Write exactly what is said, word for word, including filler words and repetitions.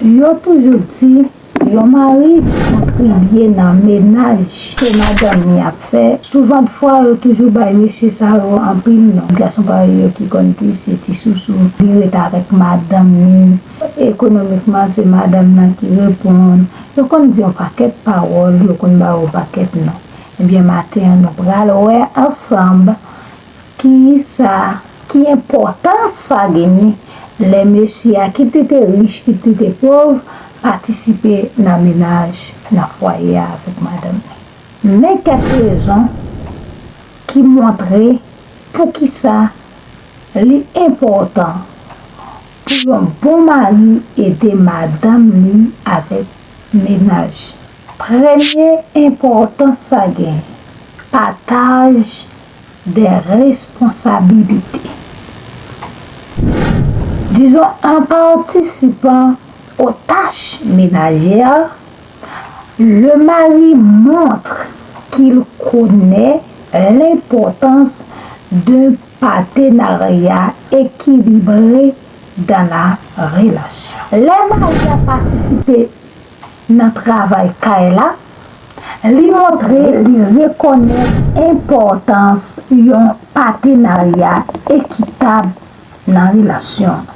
Yo toujou di yon mari ki kontribye nan menaj ke madanm li ap fè, souvantfwa yo toujou bay mesye sa yo anpil non. Gason parèy yo ki konn di se ti sousou, li ret avèk madanm li, ekonomikman se madanm nan ki reponn. Yo konn di yon pakèt pawòl, yo konn ba yo yon pakèt non. Ebyen, maten an, nou pral wè ansanm ki sa, ki enpòtans sa genyen lè mesye a, kit li te rich, kit li te pòv, patisipe nan menaj, nan fwaye a avèk madanm li. Men kèk rezon ki montre poukisa li enpòtan pou yon bon mari ede madanm li avèk menaj. Premye enpòtans sa gen, pataj de responsabilité. Disons, en participant aux tâches ménagères, le mari montre qu'il connaît l'importance d'un partenariat équilibré dans la relation. Lè mari a patisipe nan travay kay la, li montre li rekonèt enpòtans yon patenarya ekitab nan relasyon an.